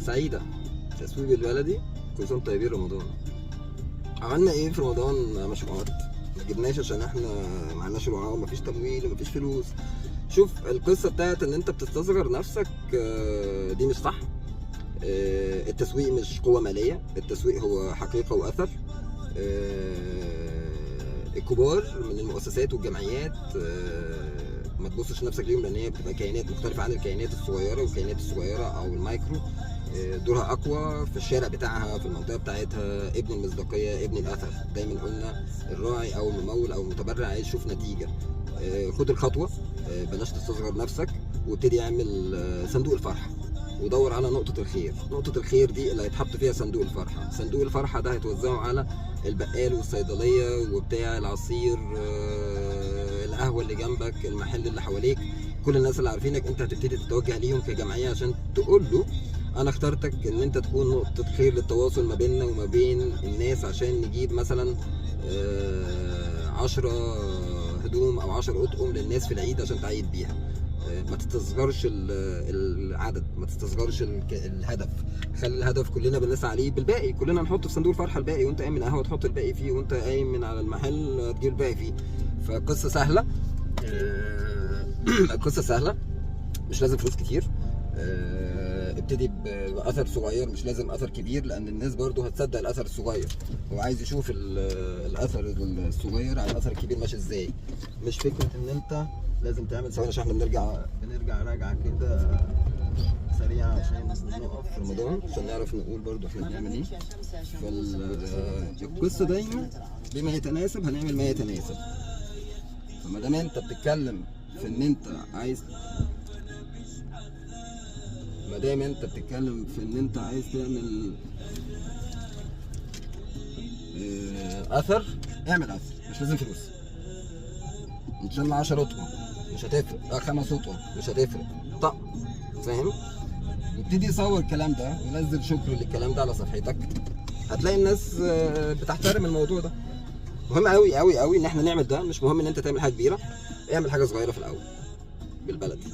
سعيدة. تسويق بالبلدي. كل سنة وانتم طيبين. رمضان عملنا ايه في رمضان؟ مشروعات ما جبناش عشان احنا ما عندناش رعاة ومفيش تمويل ومفيش فلوس. شوف القصة بتاعت ان انت بتستصغر نفسك، دي مش صح. التسويق مش قوة مالية، التسويق هو حقيقة وأثر. الكبار من المؤسسات والجمعيات، ما تبصش نفسك ليهم، لان هي بتبقى كيانات مختلفة عن الكيانات الصغيرة، والكيانات الصغيرة او المايكرو دورها اقوى في الشارع بتاعها، في المنطقة بتاعتها. ابن المصداقيه، ابن الاثر. دايما قلنا الراعي او الممول او المتبرع عايز يشوف نتيجه. خد الخطوه، بلاش تستصغر نفسك، وابتدي اعمل صندوق الفرحة ودور على نقطة الخير. نقطة الخير دي اللي هيتحط فيها صندوق الفرحة. صندوق الفرحة ده هيتوزعه على البقال والصيدلية وبتاع العصير، القهوة اللي جنبك، المحل اللي حواليك، كل الناس اللي عارفينك. انت هتبتدي تتوجه ليهم كجمعية عشان تقول له انا اخترتك ان انت تكون نقطة خير للتواصل ما بيننا وما بين الناس، عشان نجيب مثلا 10 هدوم او 10 اطقم للناس في العيد عشان تعيد بيها. ما تستصغرش العدد، ما تستصغرش الهدف. خلي الهدف كلنا بنسعى عليه بالباقي، كلنا نحط في صندوق الفرحة الباقي، وانت قايم من القهوة تحط الباقي فيه، وانت قايم من على المحل تجيب الباقي فيه. فقصة سهله، قصة سهله، مش لازم فلوس كتير. ابتدي باثر صغير، مش لازم اثر كبير، لان الناس برضو هتصدق الاثر الصغير. هو عايز يشوف الاثر الصغير على الاثر الكبير ماشي ازاي. مش فكرة ان انت لازم تعمل ثواني، عشان احنا بنرجع راجعه كده سريعة عشان نقف في رمضان، عشان نعرف نقول برضو احنا بنعمل ايه. فالقصة دايما بما يتناسب، هنعمل ما يتناسب. فما دام انت بتتكلم في ان انت عايز، ما دام انت بتتكلم في ان انت عايز تعمل اثر، اعمل اثر، مش لازم فلوس. ان شاء الله 10 اطقم مش هتفرق، 5 اطقم مش هتفرق، طق، فاهم؟ وابتدي صور الكلام ده ونزل شكر للكلام ده على صفحتك، هتلاقي الناس بتحترم الموضوع ده. مهم قوي قوي قوي ان احنا نعمل ده. مش مهم ان انت تعمل حاجة كبيره، اعمل حاجة صغيرة في الاول بالبلدي.